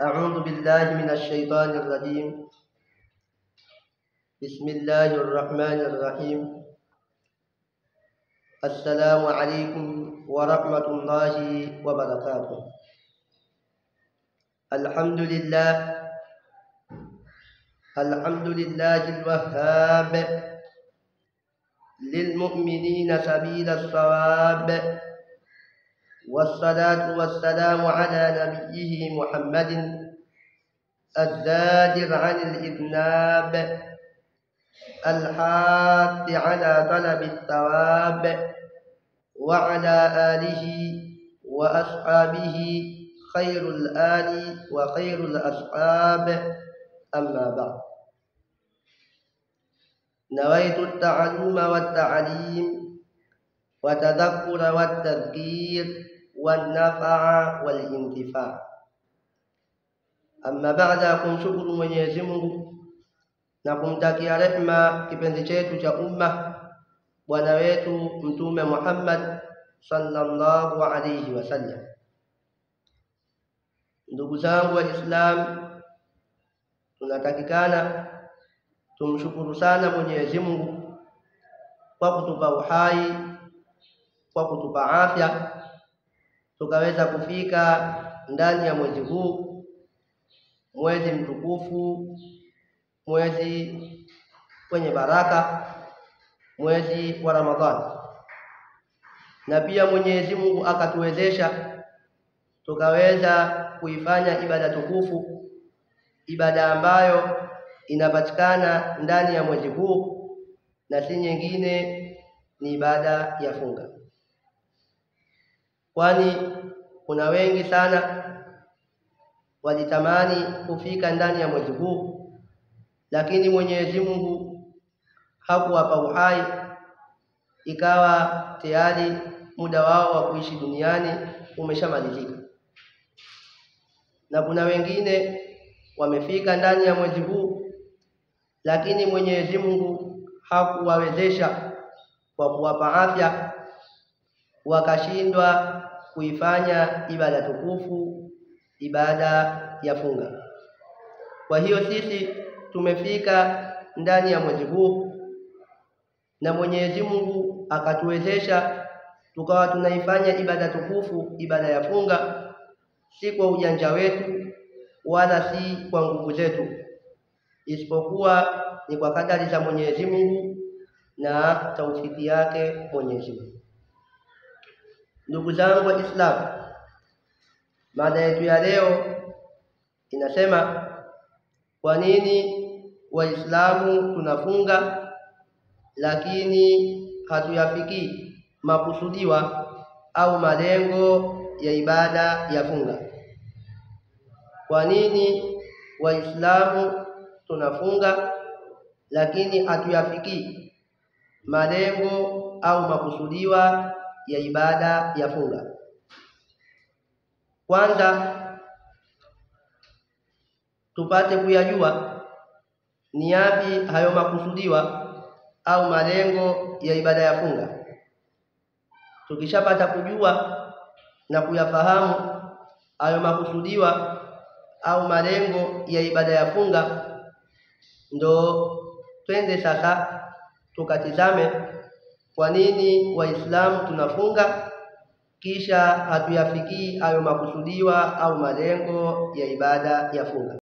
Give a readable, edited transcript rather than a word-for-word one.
أعوذ بالله من الشيطان الرجيم. بسم الله الرحمن الرحيم. السلام عليكم ورحمة الله وبركاته. الحمد لله، الحمد لله الوهاب للمؤمنين سبيل الصواب، والصلاة والسلام على نبيه محمد الزادر عن الإذناب الحاث على طلب الثواب، وعلى آله وأصحابه خير الآل وخير الأصحاب. أما بعد، نويت التعلم والتعليم وتذكر والتذكير والنفع والانتفاع. Amma baada ya kumshukuru Mwenyezi Mungu na kumtakia rehma kipenzi chetu cha umma bwana wetu Mtume Muhammad sallallahu alayhi wasallam, ndugu zangu Waislamu, tunatakikana tumshukuru sana Mwenyezi Mungu kwa kutupa uhai, kwa kutupa afya, tukaweza kufika ndani ya mwezi huu, mwezi mtukufu, mwezi wenye baraka, mwezi wa Ramadhani. Na pia Mwenyezi Mungu akatuwezesha tukaweza kuifanya ibada tukufu, ibada ambayo inapatikana ndani ya mwezi huu na si nyingine, ni ibada ya funga. Kwani kuna wengi sana walitamani kufika ndani ya mwezi huu, lakini Mwenyezi Mungu hakuwapa uhai, ikawa tayari muda wao wa kuishi duniani umeshamalizika. Na kuna wengine wamefika ndani ya mwezi huu, lakini Mwenyezi Mungu hakuwawezesha kwa kuwapa afya, wakashindwa kuifanya ibada tukufu, ibada ya funga. Kwa hiyo sisi tumefika ndani ya mwezi huu na Mwenyezi Mungu akatuwezesha tukawa tunaifanya ibada tukufu, ibada ya funga, si kwa ujanja wetu wala si kwa nguvu zetu, isipokuwa ni kwa kadari za Mwenyezi Mungu na taufiki yake Mwenyezi Mungu. Ndugu zangu Waislamu, mada yetu ya leo inasema kwa nini Waislamu tunafunga lakini hatuyafikii makusudiwa au malengo ya ibada ya funga. Kwa nini Waislamu tunafunga lakini hatuyafikii malengo au makusudiwa ya ibada ya funga? Kwanza tupate kuyajua ni yapi hayo makusudiwa au malengo ya ibada ya funga. Tukishapata kujua na kuyafahamu hayo makusudiwa au malengo ya ibada ya funga, ndo twende sasa tukatizame kwa nini Waislamu tunafunga kisha hatuyafikii hayo makusudiwa au malengo ya ibada ya funga.